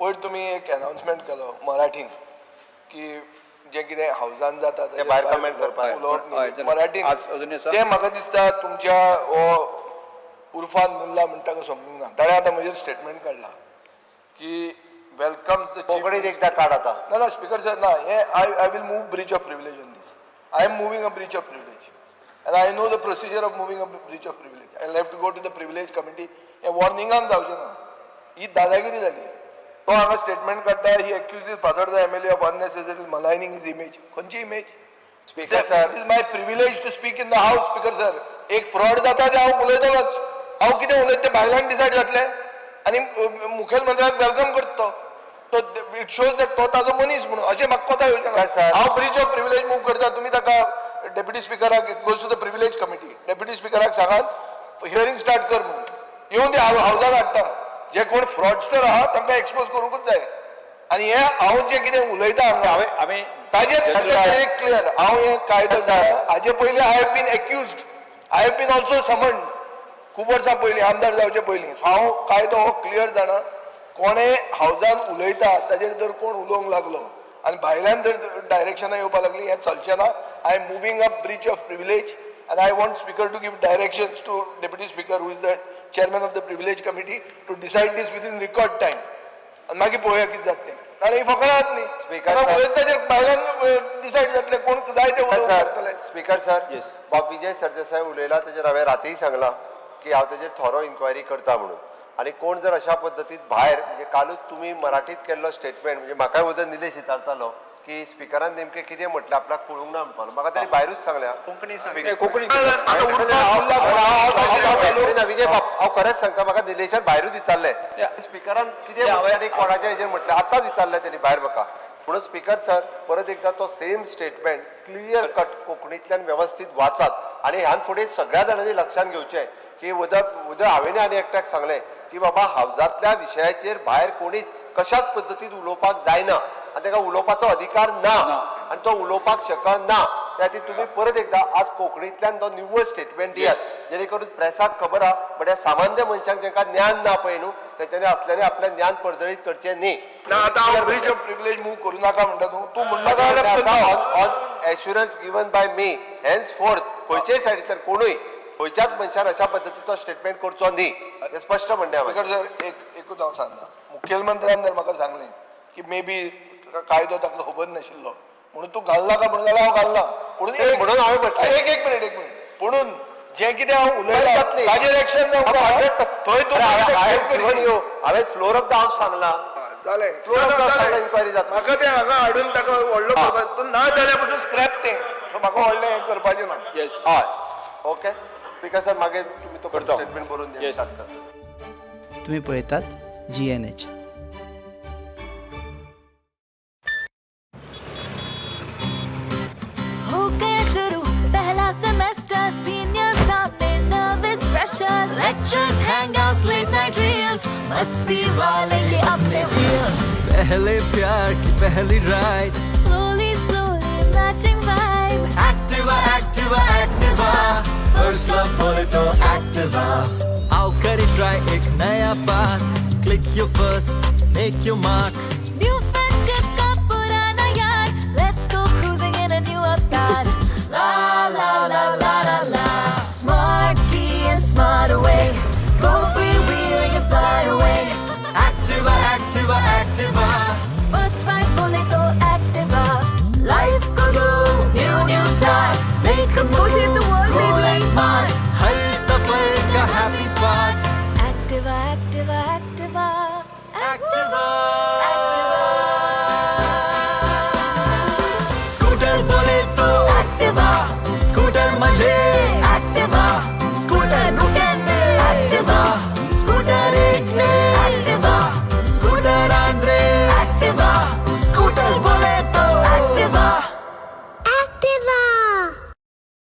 पयर तुमी एक अनाउन्समेंट केलो मराठीन की जें कितें हावजान जाता ते भायर comment करपाक. उलोवप हय, न्ही. जालें. मराठीन आज अजून आसा? तें म्हाका दिसता तुमच्या हो उर्फान मुल्ला म्हणटा तो समजूंक ना. ताणें आतां म्हजेर स्टेटमेंट काडला की वेलकम्स the कोंकणीत एकदां काड आतां. ना ना स्पीकर सर ना, हे I will move breach of privilege on this. I am moving a breach of privilege and I know the procedure of moving a breach of privilege. I have to go to the privilege committee. हें वॉर्निंगान जावचें ना, ही दादागिरी जाली. तो हांगा statement काडटा, he accuses Fatorda MLA of unnecessary maligning his image. खंयची image? Speaker sir, it is my privilege to speak in the house. Speaker sir, एक फ्रॉड जाता ते हांव उलयतलोच. हांव कितें उलयता तें भायल्यान डिसायड जातलें आनी मुखेलमंत्र्याक welcome करता तो. It shows that तो ताजो मनीस म्हणून अशें म्हाका कोता येवचें ना. Speaker sir. हांव ब्रीच ऑफ प्रिविलेज मूव करता. तुमी ताका डेप्युटी स्पिकराक, it goes to the privilege committee, deputy स्पिकराक सांगात हियरींग स्टार्ट कर म्हणून. येवन ते हावजान हाडटा. जे कोण फ्रॉडस्टर आहा तांकां एक्सपोज करूंकूच जाय. आनी हें हांव जें कितें उलयता हांगा हांवें आमी ताजेर General- clear हांव हें कायदो जाणा. हाजे पयलीं I have been accused, I have been also summoned खूब वर्सां पयलीं आमदार जावचे पयलीं. सो हांव कायदो हो क्लियर जाणा. कोणें हावजान उलयता ताजेर जर कोण उलोवंक लागलो आनी भायल्यान जर डायरेक्शनां येवपाक लागली, हें चलचें ना. I am moving up breach of privilege and I want speaker to give directions to deputy speaker, who is the chairman of the privilege committee, to decide this within record time. आनी मागीर पळोवया कितें जाता तें. नाजाल्यार ही फकणात न्ही. Speaker sir. उलयता ताजेर भायल्यान डिसायड जातलें, कोण जाय ते उलोवंक सर, शकतले. Speaker sir. Yes. बाब विजय सरदेसाय उलयला तेजेर हांवें रातीय सांगलां की हांव तेजेर थोरो इन्क्वायरी करता म्हणून. आनी कोण जर अशा पद्दतीन भायर, म्हणजे कालूच तुमी मराठीत केल्लो स्टेटमेंट, म्हणजे म्हाकाय वचून निलेश विचारतालो की स्पिकरान नेमकें कितें म्हटलें आपल्याक कळूंक ना म्हणपाक. म्हाका ताणें भायरूच सांगल्या. कोंकणी सांग, कोंकणी. आतां उरफान मुल्ला कोण? ना विजय बाब, हांव खरेंच सांगता, म्हाका निलेशान भायरूच विचारलें स्पिकरान कितें म्हटलें आनी कोणाच्या हेजेर म्हटलें. आतांच विचारलें तेणी भायर म्हाका. म्हणून स्पिकर सर, परत एकदां तो सेम स्टेटमेंट क्लियर कट कोंकणींतल्यान वेवस्थीत वाचात. आनी ह्यान फुडें सगळ्या जाणांनी लक्षांत घेवचें की उदक उदक हांवें आनी एकट्याक सांगलें की बाबा हावजांतल्या विशयाचेर भायर कोणीच कशाच पद्दतीन उलोवपाक जायना आनी ताका उलोवपाचो अधिकार ना आनी तो उलोवपाक शकना. त्या खातीर तुमी परत एकदां आज कोंकणींतल्यान तो निव्वळ स्टेटमेंट दियात, जेणे करून प्रेसाक खबर आहा, बट ह्या सामान्य मनशांक जांकां ज्ञान ना पळय न्हू, तेंच्यांनी असल्यांनी आपलें ज्ञान पर्जळीत करचें न्ही. ना, आतां हांव ब्रीच ऑफ प्रिविलेज मूव करूं नाका म्हणटा तूं. तूं म्हणटा जाल्यार on on assurance given by me, henceforth खंयचेय सायडींतल्यान कोणूय खंयच्याच मनशान अशा पद्दतीचो स्टेटमेंट करचो न्ही, हें स्पश्ट म्हणणें हांवें. स्पीकर सर, एक एकूच हांव सांगता. मुखेलमंत्र्यान जर म्हाका सांगलें की मे बी कायदो ताका खबर नाशिल्लो म्हणून तूं घालनाका म्हणून जाल्यार हांव घालना. पुणून एक म्हणून हांवें म्हटलें. एक एक मिनिट, एक मिनिट. पुणून जें कितें हांव उलयलां जातली. ताजेर एक्शन जावंक जाय. थंय तूं हांवें given you, हांवें फ्लोर ऑफ the house सांगलां. जालें. Floor of the house inquiry जातली. म्हाका तें हांगा हाडून ताका व्हडलो करपाक तूं ना जाल्यार पसून स्क्रॅप तें. सो म्हाका व्हडलें हें करपाचें ना. येस. हय, ओके स्पीकर सर, मागीर तुमी तो करता. स्टेटमेंट बरोवन Yes. Start करा. तुम्ही पळयतात GNH. हो गया शुरू पहला सेमेस्टर, सीनियर सामने nervous pressure, lectures, hangouts, late night reels, मस्ती वाले ये अपने व्हील्स. पहले प्यार की पहली ride, slowly slowly matching vibe. Activa Activa Activa, first love बोले तो एक्टिवा. आओ करे ट्राई एक नया path, click your first, make your mark.